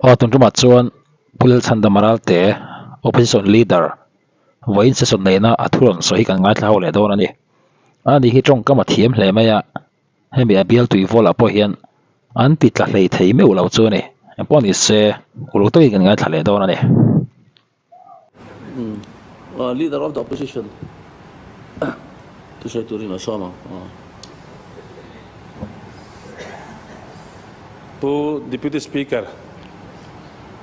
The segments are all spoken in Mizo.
Aw tun tumah chuan Pu Lalchhandama Ralte, Opposition Leader, vawiin session neihna a thu rawn sawi hi kan ngaithla ho leh dawn a ni. Ani hi tawngkam a thiam hle mai a, hemi a bial tui vualah pawh hian an ti tla hlei thei meuh lo chu a ni. Engpawh ni se, uluk takin kan ngaithla leh dawn a ni. Leader of the Opposition thusawi turin a sawm ang. Pu Deputy Speaker,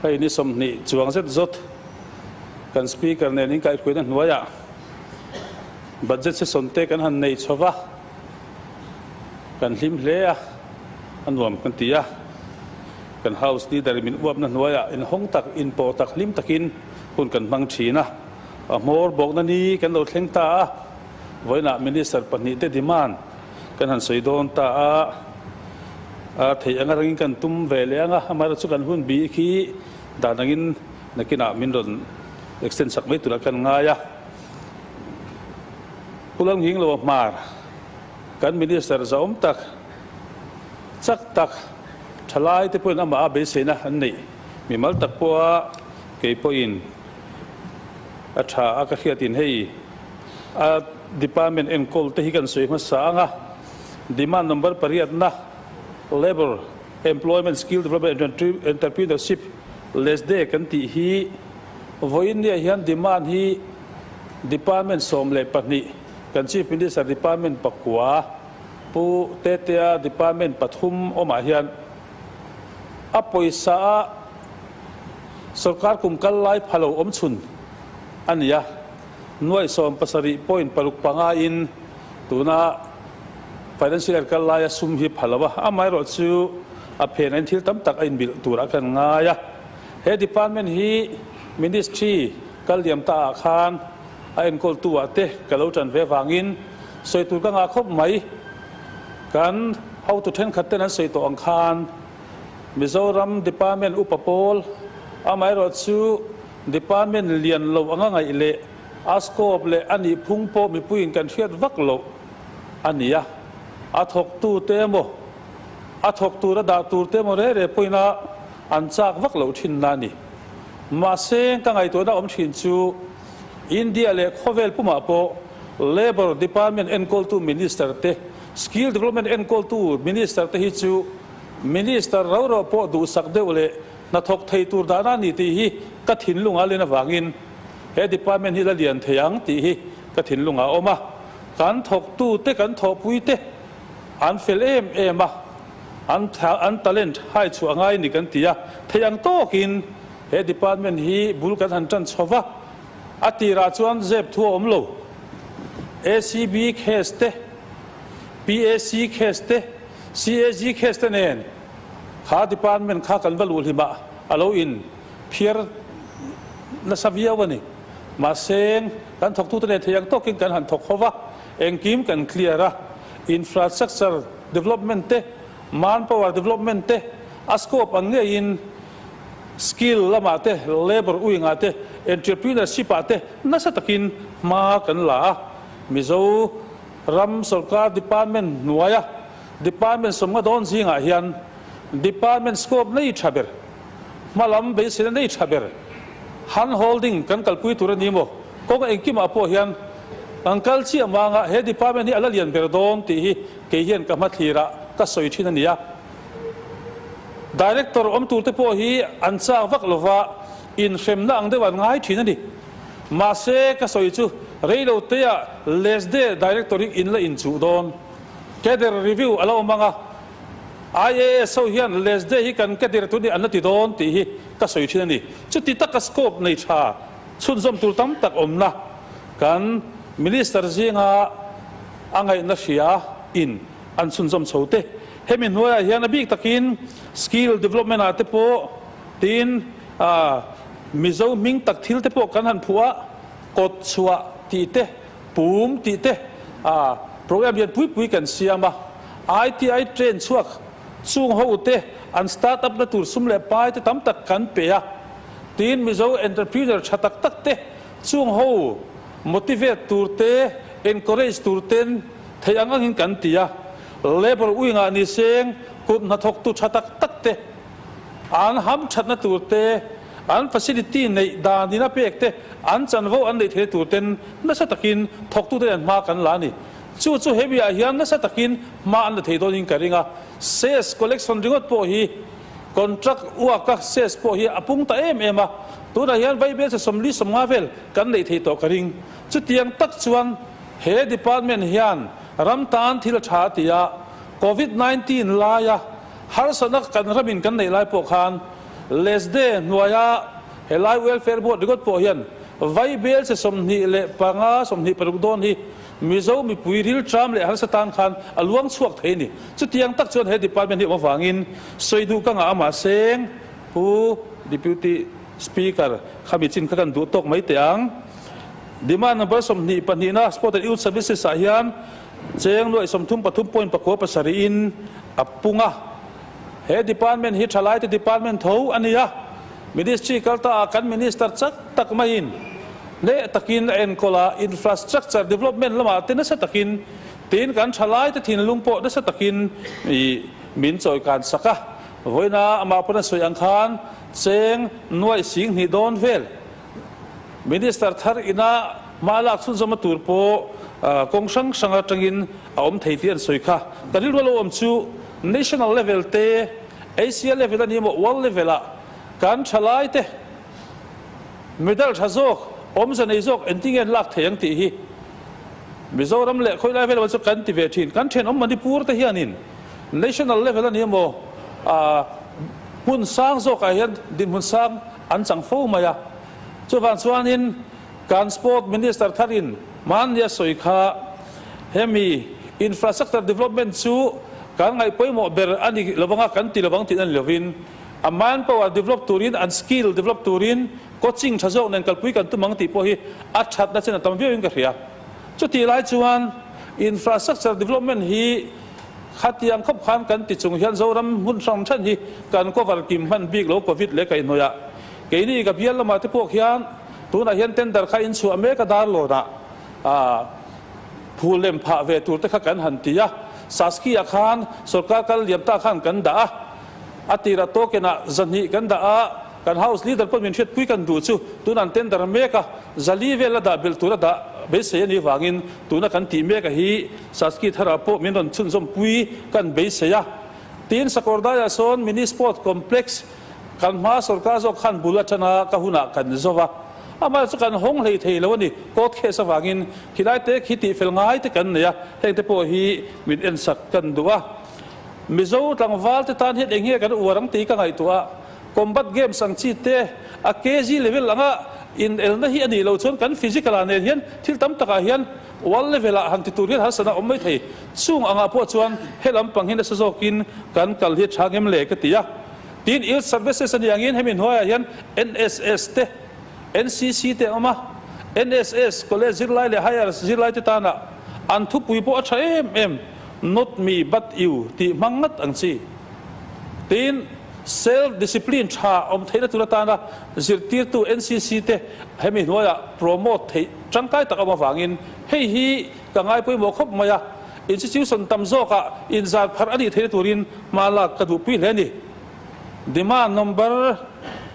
hei ni 20 chuang zet zawt kan Speaker nen inkaihhruaina hnuaiah Budget session te kan han nei chho va, kan hlim hle a, a nuam kan ti a. Kan House Leader min uapna hnuaiah inhawng tak, inpawh tak, hlim takin hun kan hmang thin a. A hmawr bawkna ni kan lo thleng ta a, vawiinah Minister pahnihte demand kan han sawi dawn ta a, a theih anga rangin kan tum ve leh ang a, amaherawhchu kan hun bih khi dan angin nakinah min rawn extend sak mai turah kan ngai a. Pu Lalnghingloa Hmar, kan Minister zahawm tak, chak tak, Thalai te pawhin amah a beiseina an neih mimal tak pawha kei pawhin a tha a ka hriatin hei a department enkawl te hi kan sawi hmasa ang a, demand number pariatna Labour, Employment, Skill Development and Entrepreneurship, LESDE, kan tih hi vawiin nia hian demand hi department 12 kan Chief Minister department pakua Pu Tetea department pathum awmah hian a pawisa a sorkar kum kal lai pha lo awm chhun a ni a, nuaih 17 point 65 in tuna financial year kal laia sum hi pha lo a, amaherawh chu a phen in thil tam tak a inbilh turah kan ngai a. He department hi ministry kal liam ta ah khan a enkawltu ah te ka lo tan ve vangin sawi tur ka ngah khawp mai. Kan hotu thenkhat ten an sawi tawh ang khan Mizoram Department upa pawl amaherawh chu Department lian lo anga ngaih leh a scope leh a nih phung pawh mipuiin kan hriat vak loh a ni a. A thawktu te emaw, a thawk tura dah tur te emaw reh reh pawhin a an chak vak loh thinna a ni. Mahse ka ngaihtuahna awm thin chu India leh khawvel pumah pawh Labour Department enkawltu Minister te, Skill Development enkawltu Minister te hi chu Minister ro ro pawh duhsak deuh leh hnathawk thei tur dahna a ni tih hi ka thinlungah len avangin he department hi la lian thei ang tih hi ka thinlungah a awm a. Kan thawktu te, kan thawhpui te an fel em em a, an an talent hai chhuah ngai ni kan ti a, thei ang tawkin he department hi bul kan han tan chho va. A tirah chuan zep thu a awm lo. ACB case te, PAC case te, CAG case te nen kha department kha kan va luh hlimah a lo in phiar nasa viau a ni. Mahse, kan thawktute nen thei ang tawkin kan han thawk ho va, engkim kan clear a, infrastructure development te, manpower development te a scope ang ngeiin Skill lamah te, labour wing-ah te, entrepreneurship-ah te nasa takin hma kan la a. Mizo ram sorkar department hnuaia department 50 dawn zingah hian department scope nei tha ber, hma lam beiseina nei tha ber, hand holding kan kalpui tur a ni maw? Kawng engkimah pawh hian kan kal chiah manga he department hi a la lian ber dawn tih hi kei hian ka hmathlirah ka sawi thin a ni a. Director awm turte pawh hi an chak vak lova inhremna ang deuh an ngai thin a ni. Mahse, ka sawi chu reilo teah LESDE Director hi in la inchuh dawn. Cadre review a la awm ang a, IAS ho hian LESDE hi kan cadre tur ni an la ti dawn tih hi ka sawi thin a ni. Chuti taka scope nei tha chhunzawm tur tam tak awmna kan Minister zinga a ngaihna hria in an chhunzawm chho te. Hemi hnuaiah hian a bik takin skill development ah te pawh tin Mizo hming tak thil te pawh kan han phuah a, kawt chhuah tih te, pum tih te program lian pui pui kan siam a. ITI train chhuak chung ho te an start up na tur sum leh pai te tam tak kan pe a. Tin Mizo entrepreneur tha tak tak te chung ho motivate tur te, encourage tur ten theih ang angin kan ti a. Labour wing ah ni seng kut hnathawktu tha tak tak te. An hamthatna tur te, an facility neih dan in a pek te, an chanvo an neih theihna tur ten nasa takin thawktute nen hma kan la a ni. Chu chu hemi ah hian nasa takin hma an la thei dawnin ka ring a. Cess collection ringawt pawh hi contract uaka cess pawh hi a pung ta em em a, tunah hian vaibel che 40 50 vel kan neih thei tawh ka ring. Chutiang tak chuan he department hian ram tan thil tha a ti a, Covid 19 laia harsatna kan ramin kan neih lai pawh khan LESDE hnuaia helai Welfare Board ringawt pawh hian vaibel che 25, 26 dawn hi Mizo mipui rilṭam leh harsa tan khan a luang chhuak thei a ni. Chutiang tak chuan he department hi awm avangin sawi duh ka ngah a mahse Pu Deputy Speaker kha mi chin kha kan duh tawk mai teh ang. Demand number 22 na Sport and Youth Services ah hian cheng nuaih 33 point pakua pasarih in a pung a. He department hi thalaite department tho a ni a. Ministry kalta ah kan Minister chak tak maiin hneh takin a enkawl a, infrastructure development lamah te nasa takin tin kan thalaite thinlung pawh nasa takin min chawikan sak a. Vawiina amah pawn a sawi ang khan cheng nuaih 2000 dawn vel Minister thar ina hma lak chhunzawm a tur pawh kawng hrang hrang atangin a awm thei tih an sawi kha. Ka rilru lo awm chu National level te, Asia level a ni emaw World level ah kan thalai te medal tha zawk, awmze nei zawk engtin nge an lak thei ang tih hi Mizoram leh khawilai vel chu kan ti ve thin. Kan thenawm Manipur te hianin National level a ni emaw hmun sang zawkah hian dinhmun sang an chang fo mai a. Chuvang chuanin kan Sport Minister tharin mahnia sawi kha hemi infrastructure development chu kan ngaih pawimawh ber a ni lovang a, kan ti lovang tih a ni lovin a manpower develop turin, an skill develop turin coaching tha zawk nen kalpui kan tum ang tih pawh hi a thatna chen a tam viauin ka hria. Chutih lai chuan infrastructure development hi khatiang khawp khan kan ti chung hian Zoram hmun hrang then hi kan cover kim hman bik lo Covid leh kaihhnawih ah. Keini ka bial lamah te pawh khian tunah hian tender kha in chhuah mek a dar lawnah phul lem phah ve tur te kha kan han ti a. Saski ah khan sorkar kal liam ta khan kan dah a, a tirah token ah 200 kan dah a, kan house leader pawh min hriatpui kan duh chu tunah an tender mek a, 400 vel a dah belh tur a dah beisei a nih vangin tuna kan tih mek a hi Saski tharah pawh min rawn chhunzawm pui kan beisei a. Tin Sakawrdaiah sawn mini sport complex Kan hma sorkar zawk khan bul atanga ka hunah kan zo va, amah chu kan hawng hlei thei lo a ni. Court case avangin khilai te khi tih fel ngai te kan nei a, heng te pawh hi min ensak kan duh a. Mizo tlangval te tan hian eng nge kan uar ang tih ka ngaihtuah a, combat games ang chi te a KG level anga inelna hi a nih loh chuan kan physical ah nen hian thil tam takah hian world level ah han ti tur hian harsatna awm mai thei. Chung angah pawh chuan he lampang hi nasa zawkin kan kal hi tha ngem le ka ti a. Tin, Youth Services a nih angin hemi hnuaiah hian NSS te, NCC te an awm a. NSS, College zirlai leh Higher zirlai te tana an thupui pawh a tha em em, Not me but you tih hmang ngat ang chi. Tin, Self discipline tha awm theihna tur atana zirtirtu NCC te hemi hnuaiah promote theih tangkai tak awm avangin hei hi ka ngai pawimawh khawp mai a. Institution tam zawkah inzar pharh a nih theihna turin hma lak ka duhpui hle a ni. Demand number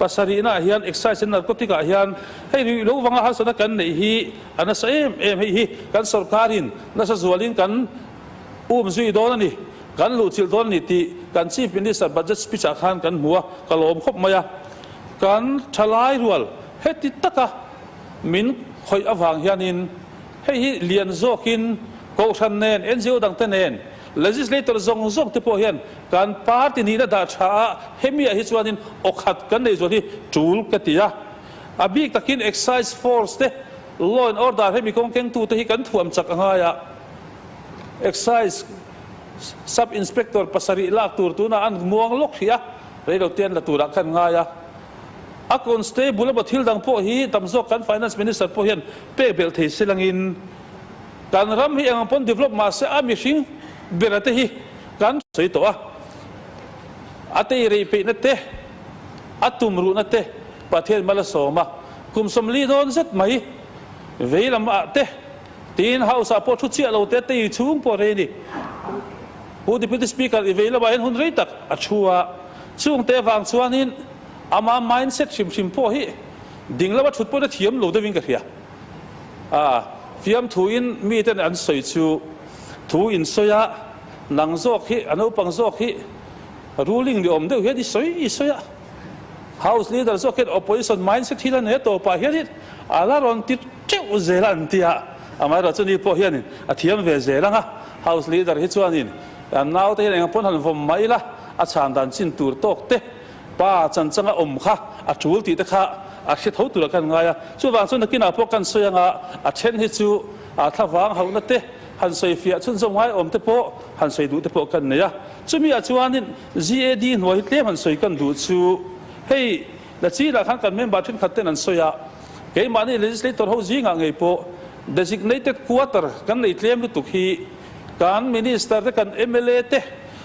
pasarihnaah hian Excise and Narcotic ah hian hei ruih lo vanga harsatna kan neih hi a nasa em em. Hei hi kan sorkarin nasa zualin kan um zui dawn a ni, kan luhchilh dawn a ni tih kan Chief Minister budget speech ah khan kan hmu a, ka lawm khawp mai a. Kan thalai rual heti taka min khawih avang hianin Hei hi lian zawkin Kohhran nen, NGO dangte nen, Legislator zawng zawng te pawh hian kan party nihna dah tha a, hemi ah hi chuanin aw khat kan nei zual hi tul ka ti a. A bik takin Excise Force te, Law and Order hemi kawng kengtu te hi kan thuam chak a ngai a. Excise Sub Inspector pasarih lak tur tunah an muang lawk hrih a, reilote an la turah khan ngai a. A constable emaw thil dang pawh hi tam zawk kan finance minister pawh hian pek belh thei se langin kan ram hi eng ang pawn develop mah se a mihring bera te hi kan sawi tawh a, a tei rei peihna te, a tum ruhna te Pathian mal a sawm a, kum 40 dawn zet mai vei lam ah te tiin house ah pawh thu chiah lo te tei chhung pawh rei a ni. Pu Deputy Speaker i vei lamah hian hun rei tak a thu a. Chungte vang chuanin ama mindset hrim hrim pawh hi ding lama thut pawhin a thiam lo deuhin ka hria. A fiamthuin miten an sawi chu thu in sawi a, nang zawk hi a naupang zawk hi ruling ni awm deuh hian i sawi i sawi a. House leader zawk hian opposition mindset hi la nei a tawpah hianin a la rawn ti teuh zel a an ti a. Amaherawhchu ni pawh hianin a thiam ve zel ang a, House leader hi chuanin Kan naute hian engah pawn han vawm mai ila, a chhan dan chin tur tawk te, pa chanchanga awm kha a tul tih te kha a hre tho turah kan ngai a. Chuvang chuan nakinah pawh kan sawi anga a then hi chu a thlavang hauhna te han sawi fiah chhunzawm ngai awm te pawh han sawi duh te pawh kan nei a. Chumi ah chuanin GAD hnuai hi tlem han sawi kan duh chu hei la chinah khan kan member thenkhat ten an sawi a, keimahni legislator ho zingah ngei pawh designated quarter kan nei tlem lutuk hi Kan Minister te, kan mla te,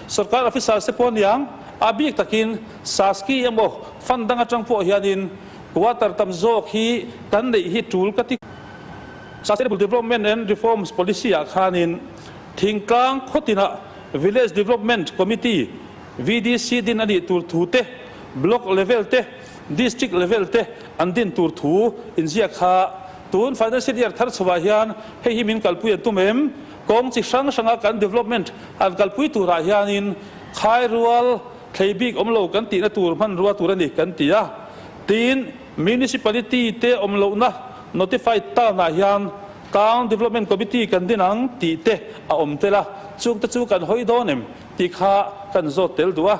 Sorkar officers te pawh aniang, a bik takin Saski emaw fund dang atang pawh hianin quarter tam zawk hi kan neih hi tul ka ti. Sustainable Development and Reforms Policy ah khanin thingtlang khawtinah Village Development Committee, VDC, din a nih tur thu te, Block level te, District level te an din tur thu inziak kha Tun financial year thar chhuah hian hei hi min kalpui an tum em? Kawng chi hrang hranga kan development an kalpui turah hianin khai rual thlei bik awm lo kan tihna tur hmanrua tur a ni kan ti a. Tin, municipality te awm lohna notified town-ah hian Town Development Committee kan din ang tih te a awm tel a, chungte chu kan hawi dawn em tih kha kan zawt tel duh a.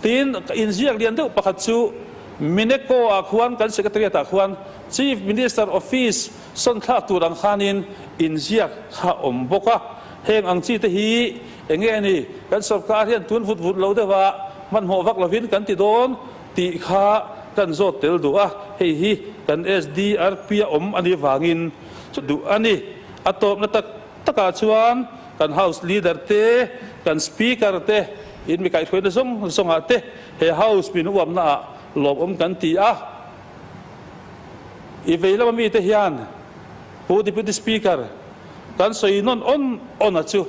Tin, inziak lian deuh pakhat chu Mineco-ah khuan kan Secretariat-ah khuan Chief Minister Office sawn thlak tur ang khanin inziak kha awm bawk a, heng ang chi te hi eng nge ni kan sorkar hian tun vut vut lo deuha hmanhmawh vak lovin kan ti dawn tih kha kan zawt tel duh a, hei hi kan SDRP a awm a nih vangin chu duh a ni. A tawpna tak takah chuan kan House Leader te, kan Speaker te, in mi kaihhruaina zawng zawngah te he House min uamnaah lawmawm kan ti a. I vei lama mite hian Pu Deputy Speaker, kan sawi nawn awn awn a chu.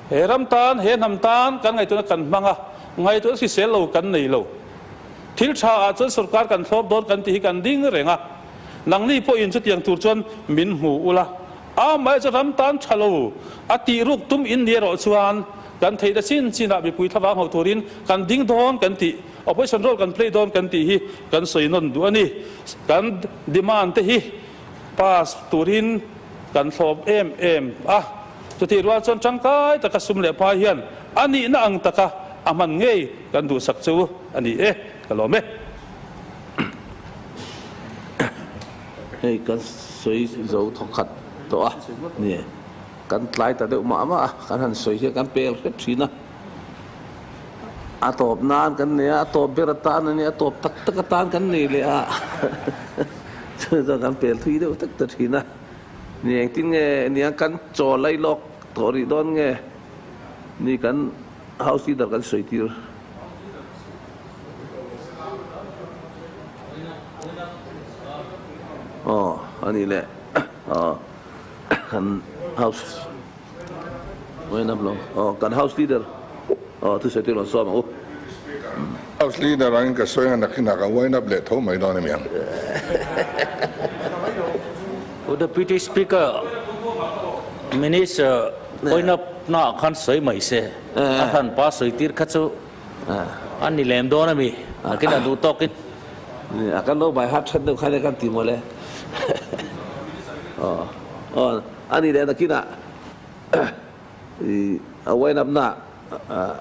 He ram tan, he hnam tan kan ngaihtuahna kan hmang a, ngaihtuahna hrisel lo kan nei lo. Thil tha ah chuan sorkar kan thlawp dawn kan tih hi kan ding reng a, nangni pawhin chutiang tur chuan min hmu ula, amaherawhchu chu ram tan tha lo a tih ruk tum in ni erawh chuan kan theihna chin chinah mipui thlavang ho turin kan ding dawn kan tih. Opposition role kan play dawn kan tih hi kan sawi nawn duh a ni. Kan demand te hi pass turin kan thlawp em em a, chutih rual chuan tangkai taka sum leh pai hian a nihna ang taka a hman ngei kan duhsak chu a ni e, ka lawm e. Hei kan sawi zo thawkhat tawh a ni. Kan tlai ta deuh mah mah a, kan han sawi hian kan pel hret thin a. A tawp nan kan nei a, a tawp ber atan a nia, a tawp tak tak atan kan nei leh a, chu chuan kan pel thui deuh tak ta thin a. Ni engtin nge nia kan chaw lai lawk tawh rih dawn nge ni kan house leader kan sawi tir. Aw a ni leh aw kan house. Kan House Leader thusawi te rawn sawm ang u. House Leader angin ka sawi ang a, nakinah kan wind up leh tho mai dawn emi ang. Pu Deputy Speaker, Minister wind up naah khan sawi mai se, a hran pa sawi tir kha chu a ni lem dawn ami, nakinah duh tawkin. A kan lo by heart that deuh khan e kan ti mawle. A ni leh nakinah a wind up na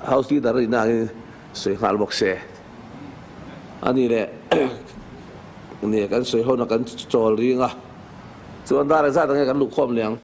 House Leader a nihna angin sawi nghal bawk se. A ni leh nia kan sawi hona kan chawl ring a, chuan dar engzat ang nge kan luhkhawm leh ang.